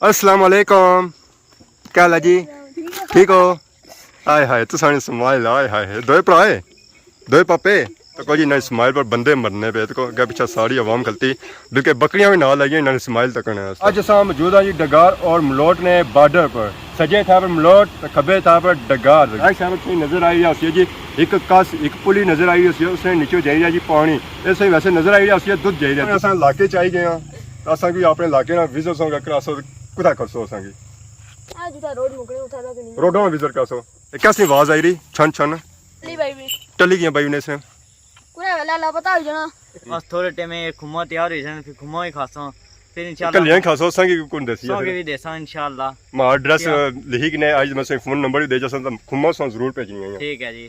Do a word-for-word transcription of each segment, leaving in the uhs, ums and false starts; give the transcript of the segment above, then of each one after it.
السلام علیکم، کیا حال ہے جی؟ ٹھیک ہو؟ ہائے ہائے، تساں نے اسماعیل، ہائے ہائے ہائے، دوئے بھرا ہے، دوئے پاپے۔ تو کوئی جی نہ اسماعیل پر بندے مرنے پہ، تو اگے پیچھے ساری عوام کھلتی، بلکہ بکریاں بھی نال آئی ہیں، انہاں نے اسماعیل تکنے واسطے۔ اج اساں موجود ہاں جی ڈگار اور ملوٹ نے بارڈر پر، سجے تھا پر ملوٹ، کھبے تھا پر ڈگار۔ آج سارا تساں نظر آئی رہا ہوسی جی، ایک کس، ایک پلی نظر آئی رہی ہوسی، اس نے نیچے جائی رہا جی پانی، اس نے ویسے نظر آئی رہا ہوسی دودھ جائی رہا۔ اساں علاقے چ آئی گئے ہاں، تو اساں کوئی اپنے علاقے نال وزٹ سانگ کراسو، کتھا کرسو اساں کی؟ آ جتھا روڈ مکنے اتھا تک نہیں۔ روڈاں وزٹ کرسو۔ اے کیسی آواز آئی رہی؟ چھن چھن۔ ٹلی بائی بھی۔ ٹلی گیاں بائی انہیں سے۔ پورا ویلا اللہ پتہ ہو جانا۔ بس تھوڑے ٹائم میں کھما تیار ہوئی جان، پھر کھما ہی کھاساں۔ پھر انشاءاللہ کلیاں کھاسو، اساں کی کون دسی سو کے پھر؟ بھی دیساں انشاءاللہ۔ ما ایڈریس کیا؟ لکھی کنے، آج میں سے فون نمبر بھی دے جاساں، تو کھما ساں ضرور بھیجنی ہے۔ ٹھیک ہے جی۔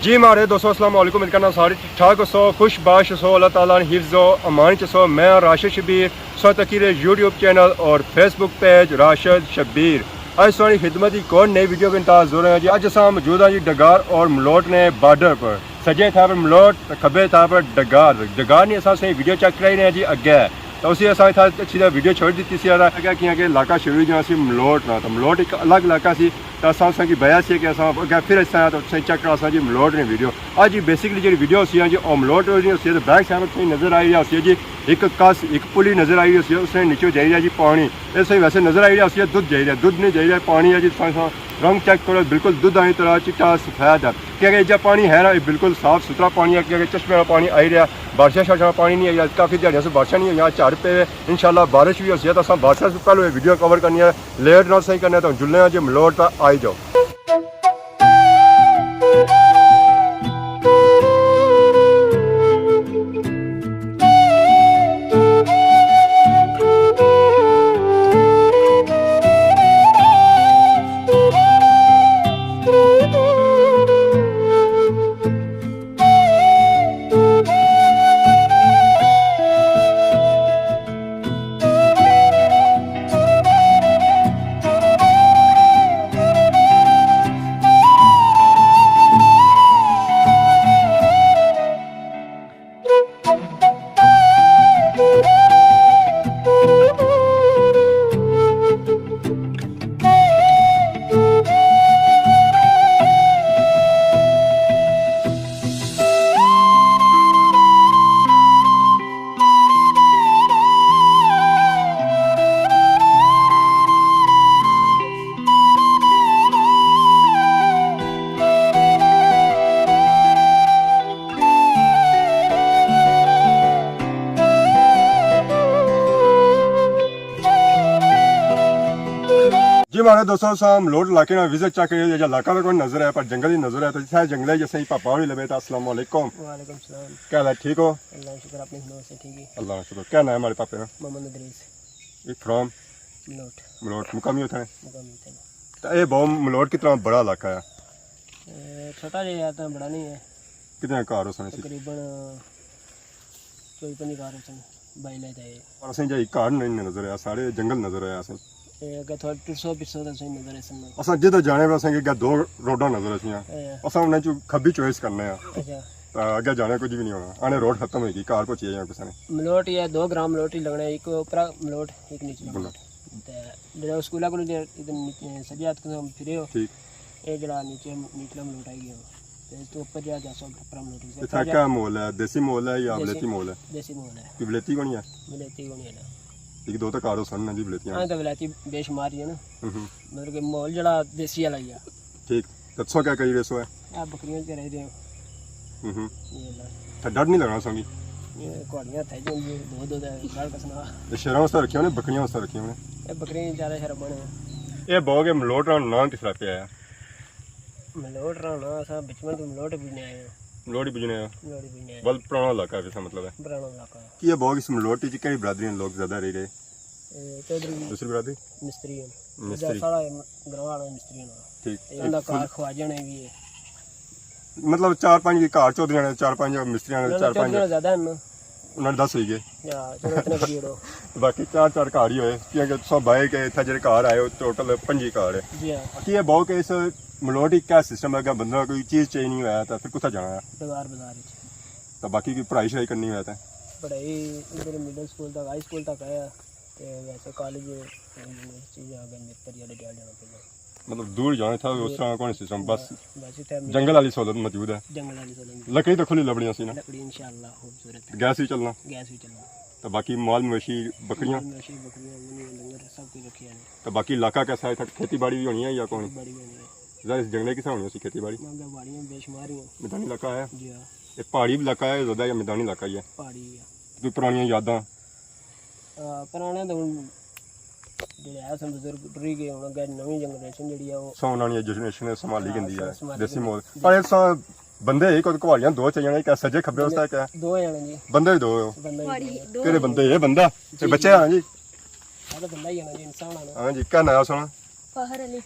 جی ماڑے دوستو، السلام علیکم، امید کرنا سارے ٹھیک ٹھاک ہوسو، خوش باش ہوسو، اللہ تعالیٰ نے حفظ و امان چ ہوسو۔ میں ہاں راشد شبیر، سو تکی رہے یوٹیوب چینل اور فیس بک پیج راشد شبیر۔ اج تساں نی خدمت ایک اور نئی ویڈیو کے انتظار ہیں جی۔ اج اساں موجود ہاں جی ڈگار اور ملوٹ نے بارڈر پر، سجے تھا پر ملوٹ، کھبے تھا پر ڈگار۔ ڈگار نہیں، اساں سے ویڈیو چیک کرائی رہے ہیں جی اگے۔ تو اسی اساں اتھا اچھی طرح ویڈیو چھوڑ دیتی سی، اگے کیاں کہ علاقہ شروع ہی جانا سی ملوٹ نا، تو ملوٹ ایک الگ علاقہ سی۔ تو اساں اساں کی بیا سی کہ اساں اگے پھر اساں تو اساں چیک کراساں جی ملوٹ نے ویڈیو۔ اج جی بیسکلی جیڑی ویڈیو ہوسی جی او ملوٹ نی ہوسی، تو بیک سائیڈ تساں نظر آئی رہی ہوسی جی ایک کس، ایک پلی نظر آئی رہی ہوسی، اس نے نیچے جائی رہا جی پانی۔ اس نے ویسے نظر آئی رہا ہوسی دودھ جائی رہا، دودھ نہیں جائی رہا، پانی ہے جی۔ تساں رنگ چیک کرو، بالکل دودھ آنی طرح چٹا سفید ہے۔ کیونکہ جا پانی ہے نا، یہ بالکل صاف ستھرا پانی ہے، کیونکہ چشمے والا پانی آئی رہا، بارشاں شارشاں پانی نہیں آئی، کافی دیہاڑیاں سے بارشاں نہیں ہوئیاں، جھڑ پے ہوئے۔ انشاءاللہ بارش بھی ہوسی ہے، تو اساں بارشاں سے پہلے ویڈیو کور کرنی ہے، لیٹ نہ صحیح کرنے، تو جلنے ہیں جی ملوٹ تا آئی جاؤ۔ جی ماڑے دوستو، اساں ملوٹ علاقے نا وزٹ چیک کریے، جیہڑا علاقہ میں کوئی نظر ہے، پر جنگل ہی نظر ہے۔ تو جتھے جنگل ہے، جیسے ہی پاپا ہوئی لبے۔ تو السلام علیکم۔ وعلیکم السلام۔ کیا حال ہے؟ ٹھیک ہو؟ اللہ کا شکر، اپنے سناؤ، سے ٹھیک ہے؟ اللہ کا شکر۔ کیا نام ہے ہمارے پاپے نا؟ محمد ادریس۔ یہ فرام؟ ملوٹ۔ ملوٹ۔ مقامی اتھے نے؟ مقامی اتھے نے۔ تو اے بہو ملوٹ کتنا بڑا علاقہ ہے؟ اے چھوٹا جہا ہے، اتنا بڑا نہیں ہے۔ کتنے گھر ہو سنے سی؟ تقریباً چوئی پنجی گھر ہو سنے، بائی لے تے۔ اور اسیں جا ایک گھر نہیں نظر آیا، سارے جنگل نظر آیا اسیں۔ اے اگے تھوڑا ٹرسو پرسو تے اسیں نظر آسن۔ اساں جدھر جانے پہ اسیں کہ اگے دو روڈاں نظر آسیاں۔ اے۔ اساں انہاں چوں کھبی چوائس کرنے آں۔ اچھا۔ تاں اگے جانے کچھ بھی نہیں ہونا۔ آنے روڈ ختم ہوئی گئی، گھر پہنچی جانے کسے نے۔ ملوٹ یہ دو گرام ملوٹ ہی لگنے، ایک اوپرا ملوٹ، ایک نیچلا ملوٹ۔ ملوٹ۔ تے جیڑھے سکولا کولوں جے ادھر نیچے سجے ہتھ کوں پھرے ہو، ٹھیک۔ اے جیڑھا نیچے نیچلا ملوٹ آئی گیا۔ تے اس تو اوپر جا جاسو، اوپرا ملوٹ آئی گیا۔ اتھا کیا ماحول ہے؟ دیسی ماحول ہے یا دیسی، ولایتی ماحول ہے؟ دیسی ماحول ہے۔ کوئی ولایتی کونی ہے؟ ولایتی کونی ہے نا۔ ایک دو تو گھر ہو سن نا جی ولایتیاں۔ ہاں، تو ولایتی بے شمار ہی ہے نا۔ ہوں ہوں۔ مطلب کہ ماحول جیڑھا دیسی والا ہی ہے۔ ٹھیک۔ تے تساں کیا کری رہے سو ہے؟ اے بکریاں چرائی رہے ہیں۔ ہوں ہوں۔ یہ اللہ۔ تے ڈر نہیں لگنا سانگی؟ یہ گھوڑیاں تھے جو یہ دو دو دے گل کسنا۔ یہ شیراں واسطے رکھیاں نے، بکریاں واسطے رکھیاں نے؟ یہ بکریاں چارے شر بنے۔ یہ بہو کے ملوٹ نا نام کس طرح پیا ہے؟ ملوٹ نا نام اساں بچپن تو ملوٹ بجنے آئے ہیں۔ ملوٹ ہی بجنے آئے ہیں۔ ملوٹ ہی بجنے آئے ہیں۔ بل پرانا علاقہ ہے، جیسا مطلب ہے۔ پرانا علاقہ ہے۔ کہ یہ بہو اس ملوٹ چ کئی برادری نے لوگ زیادہ رہ رہے؟ اے چودھری دوسری برادری؟ مستری ہن۔ مستری۔ سارا گراں آلا مستری ہن۔ ٹھیک۔ تے انہاں دا کار خواجہ نے وی ہے۔ مطلب چار پنج گھر چودھریاں نے، چار پنج مستریاں نے، نہ، نہ، چار پنج۔ چودھریاں زیادہ ہن۔ انہاں نے دس ہوئی گئے۔ یا، چلو اتنے کری اوڑو۔ باقی چار چار گھر ہی ہوئے، کیونکہ سو بھائی کے اتھا جڑے گھر آئے، او ٹوٹل پنجی گھر ہے۔ جی ہاں۔ باقی یہ بہو کہ اس ملوٹ ہی کیا سسٹم ہے کہ بندہ کوئی چیز چاہیے نہیں ہویا تاں پھر کتھا جانا ہے؟ بازار، بازار وچ۔ تاں باقی کوئی پڑھائی شڑھائی کرنی ہویا تاں؟ پڑھائی ادھر مڈل سکول تک، ہائی سکول تک آیا، تے ویسے کالج، یونیورسٹی جا کے متر یا ڈڈیال جانا پیا۔ مطلب دور جانا تھا، اس طرح کون سسٹم، بس ویسے تھے جنگل والی سہولت موجود ہے۔ جنگل والی سہولت۔ لکڑی تو کھلی لبڑیاں سی نا؟ لکڑی انشاءاللہ خوبصورت ہے۔ گیس بھی چلنا؟ گیس بھی چلنا۔ تو باقی مال مویشی، بکریاں؟ مال مویشی، بکریاں، ڈنگر سب کچھ رکھے ہیں۔ تو باقی علاقہ کیسا ہے؟ اتھا کھیتی باڑی بھی ہونی ہے یا کون؟ کھیتی باڑی بھی ہونی ہے۔ ظاہر اس جنگلے کسا ہونی سی کھیتی باڑی؟ جنگل باڑیاں بے شمار ہی ہیں۔ میدانی علاقہ ہے؟ جی ہاں۔ یہ پہاڑی علاقہ ہے زیادہ یا میدانی علاقہ ہی ہے؟ پہاڑی ہی ہے۔ کوئی پرانیاں یاداں؟ آ، پرانے تو ہن جڑے ہے سن بزرگ ٹری گئے، ہن اگے نویں جنریشن جڑی ہے وہ سو انہاں نی جنریشن سنبھالی ہاں، گندی ہے، سنبھالی دیسی گندی۔ ماحول۔ پر اس بندے ہی کوئی کوہاڑیاں دو چاہیے، کیا سجے کھبے اس طرح کیا؟ دو ہی آنے جی۔ بندے بھی دو ہو؟ بندے بھی دو۔ کہڑے بندے؟ یہ بندہ؟ تے بچے ہاں جی؟ ہاں تو بندہ ہی آنا جی، انسان آنا۔ ہاں جی، کیا ناں ہے سونا؟ فخر علی۔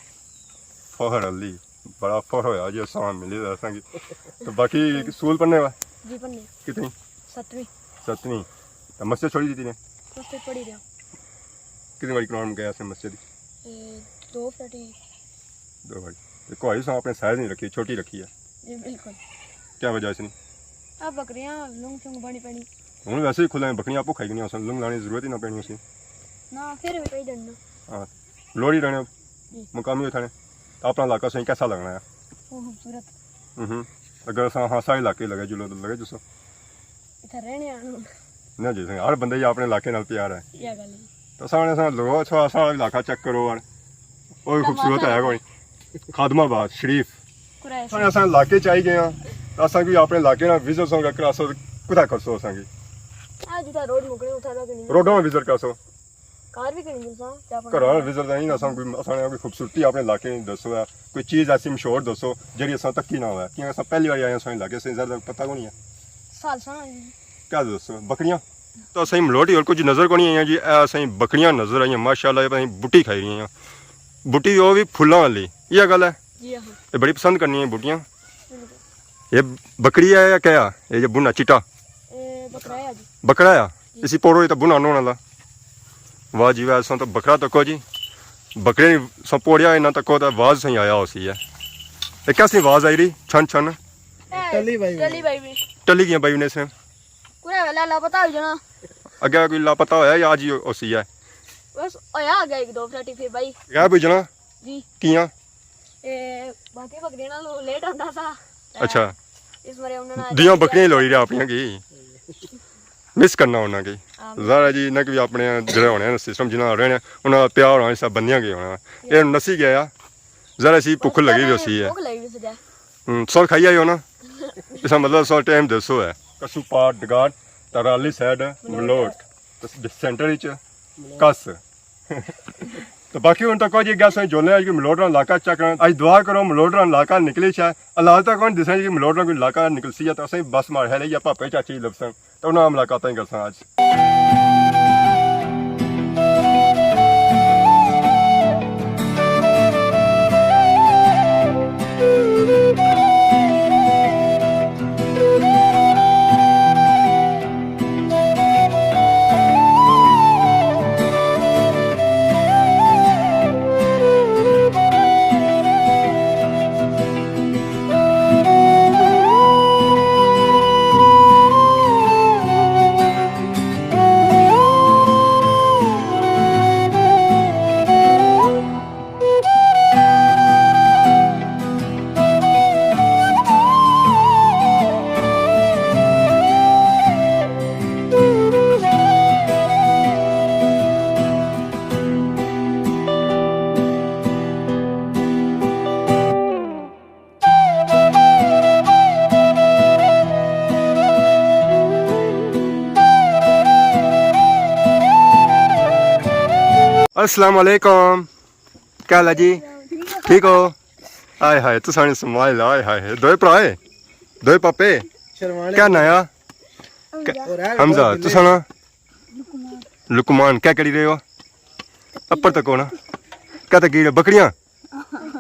فخر علی، بڑا فخر ہویا جی، اساں ملی تے اساں کی۔ تو باقی سکول پڑھنے وا؟ جی پڑھنے۔ کتنی؟ ستویں۔ ستویں۔ تو مسجد چھوڑی دیتی نے؟ مسجد پڑھی رہا۔ کتنی باری قرآن گیا سے مسجد؟ اے، دو پھٹی۔ دو باری۔ تے کوئی سا اپنے سائز نہیں رکھی، چھوٹی رکھی ہے۔ جی بالکل۔ کیا وجہ اس نے؟ آ بکریاں لنگ چنگ بانی پینی۔ ہن ویسے ہی کھلے ہیں، بکریاں آپوں کھائی گنیاں، اساں لنگ لانی ضرورت ہی نہ پینی اسی۔ نہ، پھر بھی پئی جاننا۔ ہاں، لوڑی رہنے جی۔ مقامی اتھانے۔ اپنا علاقہ سائیں کیسا لگنا ہے؟ وہ خوبصورت۔ ہوں۔ اگر اساں ہاں سارے علاقے لگے جلو تو لگے جسو۔ اتھا رہنے آنا۔ نہ جی سائیں، ہر بندے ہی اپنے علاقے نال پیار ہے۔ کیا گل ہے؟ تو اساں نے اساں لوگو، اساں، اساں علاقہ چیک کرو یار۔ وہ بھی خوبصورت ہے کوئی۔ خادم آباد شریف۔ قریش۔ اساں، اساں علاقے چ آئی گئے ہاں، تو اساں کوئی اپنے علاقے نال وزٹ سو کراسو، کتھا کرسو اساں کی؟ آ جتھا روڈ مکنے اتھا تک نہیں۔ روڈاں وزٹ کرسو۔ گھر بھی کہیں گھساں، کیا پتہ۔ گھر والا وزٹ نہیں، اساں کوئی، اساں نے کوئی خوبصورتی اپنے علاقے نی دسو ہے، کوئی چیز ایسی مشہور دسو جڑی اساں تکی نہ ہوئے، کیونکہ اساں پہلی بار آئے ہاں، ساں علاقے سے زیادہ پتہ کو نہیں ہے۔ سالساں۔ کیا دسو؟ بکریاں؟ تو اساں ملوٹ ہی اور کچھ نظر کو نہیں آئیاں جی، اے اساں بکریاں نظر آئیاں، ماشاءاللہ، یہ پتہ نہیں بوٹی کھائی رہی ہیں۔ بوٹی وہ بھی پھلاں والی، یہ گل ہے؟ جی ہاں۔ یہ بڑی پسند کرنی ہے بوٹیاں۔ بالکل۔ یہ بکری ہے یا کیا؟ یہ جو بنا چٹا؟ اے بکرا ہے جی۔ بکرا ہے؟ جی۔ اسی پوڑو یہ تو بنا نونا لا۔ واہ جی واہ، اساں تو بکرا تکو جی۔ بکرے سو پوڑیا انہاں تکو تو آواز سہی آیا ہو سی ہے۔ یہ کیا سی آواز آئی رہی؟ چھن چھن۔ اے ٹلی بائی ہوئی۔ ٹلی بائی ہوئی۔ ٹلی کیاں بائی ہوئی نے اس نے؟ پورا ویلا لاپتہ ہوئی جانا۔ اگے کوئی لاپتہ ہویا یا اج ہی ہو سی ہے؟ بس ہویا اگے ایک دو فراٹی پھر بائی۔ غائب ہوئی جانا؟ جی۔ کیاں؟ اے، باقی بکریاں نال لیٹ آندا سا۔ اچھا۔ اس بارے انہاں نے دیاں بکریاں ہی لوڑی رہیا اپنیاں کی۔ مس کرنا انہاں کی۔ ہاں۔ ظاہر ہے جی، انہاں کی بھی اپنے جڑے ہونے ہیں سسٹم، جنہاں رہنے، انہاں دا پیار ہونا، اس طرح بندیاں کی ہونا۔ اے نسی گیا۔ ظاہر ہے اسی بھکھ لگی ہوئی ہوسی ہے۔ بھکھ لگی ہوئی سی۔ ہوں، سال کھائی آئے ہو نا؟ اس کا مطلب سال ٹائم دسو ہے۔ کسو پار ڈگار، ترالی سائیڈ ملوٹ۔ ملوٹ۔ تے سینٹر وچ کس۔ تو باقی ہن تک جی گیا سائیں جولے اج ملوٹ نا علاقہ چیک کرنا۔ اج دعا کرو ملوٹ نا علاقہ نکلی شاہ۔ اللہ تک کون دسنا جی ملوٹ نا کوئی علاقہ نکلسی ہے تو اساں بس مار ہے یا پاپے چاچی لبسن۔ تو انہاں ملاقاتاں ہی کرساں اج۔ السلام علیکم۔ کیا حال ہے جی؟ ٹھیک ہو؟ ہائے ہائے، تساں نے سمائل، ہائے ہائے، دوئے بھرا ہے؟ دوئے پاپے؟ شرمانے۔ کیا ناں آ؟ اور ہے حمزہ، بہت تساں نا؟ لقمان۔ کیا کری رہے ہو؟ اپر تکو نا۔ کیا تکی رہے؟ بکریاں؟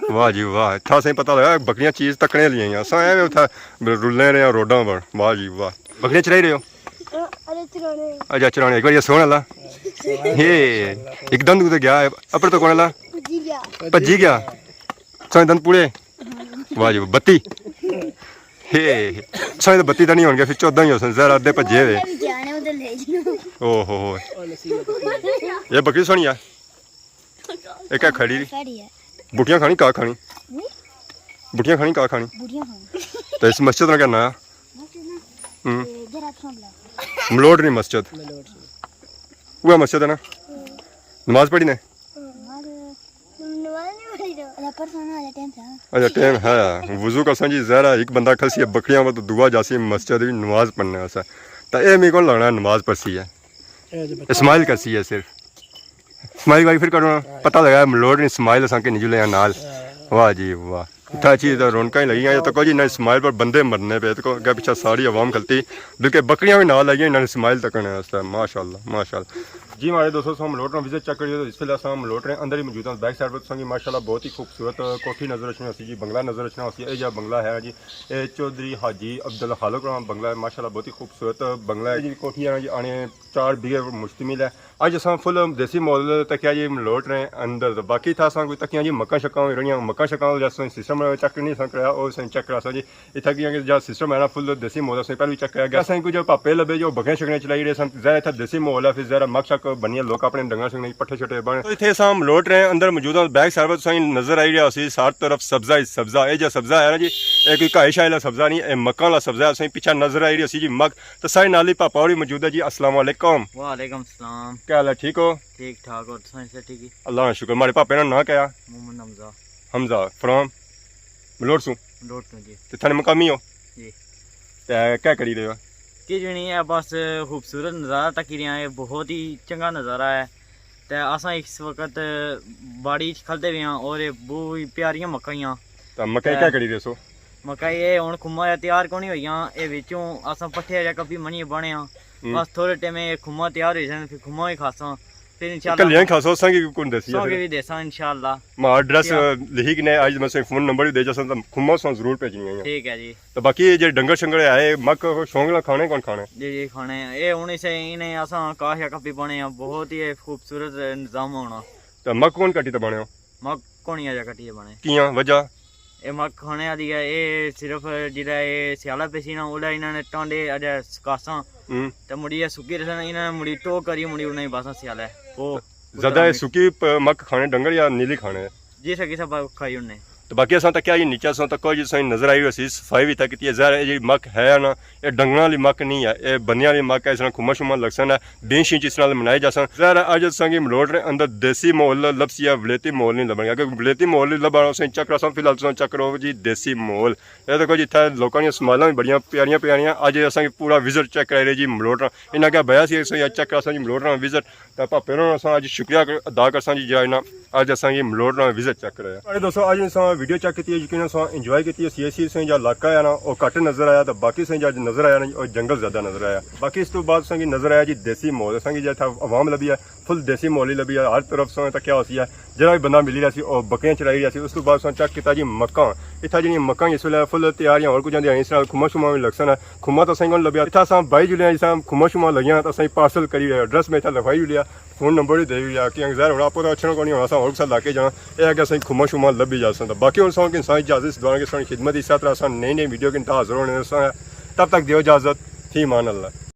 واہ جی واہ، تھا سائیں پتہ لگا بکریاں چیز تکنے لیے ہیں۔ اساں ایویں اتھا رلنے رہے ہیں روڈاں پر۔ واہ جی واہ۔ بکریاں چرائی رہے ہو؟ ارے چرانے۔ اچھا چرانے، ایک بار یہ سوہن اللہ۔ یہ ایک دند کتے گیا ہے، اپر تکو نا اللہ؟ بھجی گیا۔ بھجی گیا؟ سائیں دند پورے؟ واہ جی واہ، بتی۔ ہے، سائیں تو بتی تو نہیں ہونگے، پھر چودہ ہی ہو سن، ذرا ادھے بھجے ہوئے۔ او ہو ہو۔ یہ بکری سونی ہے۔ یہ کیا کھڑی رہی؟ کھڑی ہے۔ بٹیاں کھانی، کا کھانی؟ ہوں؟ بٹیاں کھانی، کا کھانی؟ بٹیاں کھانی۔ تو اس مسجد نا کیا ناں ہے؟ مسجد نا؟ ہوں۔ یہ جرا اچھا بلا۔ ملوٹ نہیں مسجد۔ ملوٹ نہیں۔ وہ مسجد ہے نا؟ ہوں۔ نماز پڑھی نے؟ نماز، نماز نہیں پڑھی تو۔ اللہ پڑھ سونا والا ٹائم تھا۔ اچھا، ٹائم ہے۔ وضو کرساں جی، ظاہر ہے، ایک بندہ کھسی ہے بکریاں کو تو دعا جاسی مسجد بھی نماز پڑھنے واسطے۔ تو اے میرے کو لگنا نماز پڑھسی ہے۔ اے جو بچہ اسمائل کرسی ہے صرف۔ اسمائل بھائی پھر کرو نا۔ پتہ لگا ملوٹ نہیں اسمائل اساں کے نہیں جلے ہیں نال۔ ہاں۔ واہ جی واہ۔ اتھا اچھی تو رونقاں ہی لگی ہیں، یہ تو کوئی جی نہ اسمائل پر بندے مرنے پہ، تو اگے پیچھے ساری عوام کھلتی، بلکہ بکریاں بھی نال لگی ہیں، انہاں نے اسمائل تکنے واسطے۔ ماشاءاللہ، ماشاءاللہ۔ جی ہمارے دوستو، اساں ملوٹ رہے ہیں، وزٹ چیک کریے تو اس ویلے اساں ملوٹ رہے ہیں، اندر ہی موجود ہیں، بیک سائیڈ پر تساں کی ماشاءاللہ بہت ہی خوبصورت کوٹھی نظر اچھنی ہوسی جی، بنگلہ نظر اچھنا ہوسی۔ اے جا بنگلہ ہے جی، اے چوہدری حاجی عبدالخالق رحمان بنگلہ ہے، ماشاءاللہ بہت ہی خوبصورت بنگلہ ہے جی۔ کوٹھی ہے نا جی، آنے چار بیگھے مشتمل ہے۔ اج اساں فل دیسی ماحول تکیا جی ملوٹ رہے ہیں اندر، تو باقی تھا اساں کوئی تکیاں جی مکاں شکاں ہوئی رہیاں، مکاں شکاں جیسا سسٹم چیک نہیں اساں کرایا، او اساں چیک کراساں جی۔ اتھا کیاں کہ جا سسٹم ہے نا فل دیسی ماحول اساں پہلے بھی چیک کرایا گیا۔ اساں کوئی جو پاپے لبے جو بکریاں شکریاں چلائی رہے سن، ظاہر اتھا دیسی ماحول ہے، پھر ظاہر مکھ شک بنی ہے، لوک اپنے ڈنگر شنگر پٹھے شٹھے بن۔ تو اتھے اساں ملوٹ رہے ہیں اندر موجود ہیں، بیک سائیڈ پر تساں نظر آئی رہا سی سار طرف سبزہ ہی سبزہ، اے جا سبزہ ہے نا جی، اے کوئی گھائی شاہی والا سبزہ نہیں، اے مکاں والا سبزہ ہے، اساں پچھا نظر آئی رہی سی جی مکھ۔ تو سارے نال ہی پاپا ہوری موجود ہے جی۔ السلام علیکم۔ وعلیکم السلام۔ کیا حال ہے، ٹھیک ہو؟ ٹھیک ٹھاک، اور تساں سے ٹھیک ہی؟ اللہ کا شکر۔ ماڑے پاپے نا ناں کیا؟ محمد حمزہ۔ حمزہ فرام ملوٹ سوں۔ ملوٹ سوں جی۔ تے تھانے مقامی ہو؟ جی۔ تے کیا کری رہے ہو؟ کچھ بھی نہیں ہے، بس خوبصورت نظارہ تکی رہے ہیں، بہت ہی چنگا نظارہ ہے۔ تے اساں اس وقت باڑی اچ کھلتے ہوئے ہیں اور یہ بہت ہی پیاریاں مکاں ہیاں۔ تے مکاں تے کیا کری رہے سو؟ مکائی اے ہن کھما جا تیار کونی ہوئیاں، اے وچوں اساں پٹھے جا کبھی منی بنے آں۔ ہوں۔ بس تھوڑے ٹائم اے کھما تیار ہوئی جان، پھر کھما ہی کھاساں۔ پھر انشاءاللہ کلیاں کھاسو، اساں کی کون دیسی ہے سو کے پھر؟ بھی دیساں انشاءاللہ۔ ماں ایڈریس، کیا؟ لکھی کنے، اج میں سویں فون نمبر بھی دے جاساں، تاں کھما ساں ضرور بھیجنی ہے۔ ٹھیک ہے جی۔ تو باقی اے جے ڈنگر شنگر ہے، مک شونگ نال کھانے کون کھانے؟ جی جی، کھانے۔ اے ہن اسے انہیں اساں کاش کبھی بنے آں، بہت ہی خوبصورت نظام ہونا۔ تو مک کون کٹی تے بنے ہو؟ مک کونی اجا کٹی تے بنے۔ کیاں وجہ؟ اے مک کھانے آلی ہے، اے صرف جیڑا اے سیالہ پیسی نا، اولا انہاں نے ٹانڈے اجا سکاساں۔ ہوں۔ تے مڑی اے سکی رسن، انہاں نے مڑی ٹو کری مڑی انہاں ہی باساں سیالہ ہے۔ او زیادہ اے سکی پ-، مک کھانے ڈنگر یا نیلی کھانے؟ جی سکی سب کھائی انہاں نے۔ تو باقی اساں تکیا جی نیچے اساں تکو جی تساں نظر آئی ہوسی، صفائی بھی تھا کیتی ہے۔ ظاہر ہے جی مک ہے نا، اے ڈنگراں آلی مک نہیں ہے، اے بندیاں آلی مک ہے، اس طرح کھما شما لگسن ہے، بینچ شینچ اس نال بنائے جاسن۔ ظاہر ہے اج اساں کی ملوٹ رہے اندر دیسی ماحول لبسی ہے، ولایتی ماحول نہیں لبنا۔ اگر ولایتی ماحول نہیں لبنا، اساں چیک کراساں، فی الحال تساں چیک کرو جی دیسی ماحول۔ اے دیکھو جی اتھے لوکاں دیاں سمائلاں بھی بڑیاں پیاریاں پیاریاں۔ اج اساں کی پورا وزٹ چیک کرائی رہے جی ملوٹ رہا۔ انہاں کیا بیا سی اساں یا چیک کراساں جی ملوٹ رہا وزٹ۔ تے پاپے ہوراں اساں اج شکریہ کر-، ادا کرساں جی جیڑا انہاں اج اساں کی ملوٹ رہا وزٹ چیک کرایا۔ اڑے دوستو، اج اساں ویڈیو چیک کیتی ہے، یقیناً اساں انجوائے کیتی ہے، سی ایس سی اساں جا علاقہ ہے نا، او گھٹ نظر آیا، تے باقی اساں جا نظر آیا نا، او جنگل زیادہ نظر آیا۔ باقی اس تو بعد اساں کی نظر آیا جی دیسی ماحول، اساں کی جیڑا اتھا عوام لبھی ہے، فل دیسی ماحول ہی لبھی ہے، ہر طرف اساں تکیا ہوسی ہے، جیڑا بھی بندہ ملی رہیا سی، او بکریاں چرائی رہیا سی۔ اس تو بعد اساں چیک کیتا جی مکاں، اتھا جیڑیاں مکاں اس ویلے فل تیاریاں ہور کچھ جاندیاں، اس نال کھما شما وی لگسن، کھما تاں اساں کول لبھیا۔ اتھا اساں بائی جلیاں، جس طرح کھما شما لگیاں تاں اساں پارسل کری، ایڈریس میں اتھا لکھوائی لیا، فون نمبر وی دے لیا، کہ ظاہر ہن آپو تاں اچھنا کونی ہونا، اساں ہور کسا علاقے جانا، اے اگے اساں کھما شما لبھی جاسن۔ تاں باقی ہن اساں کی انسان اجازت، اس دعا کے ساتھ خدمت، اس طرح اساں نئی نئی ویڈیو کے انتہا حاضر ہونے اساں۔ تب تک دیو اجازت، فی امان اللہ۔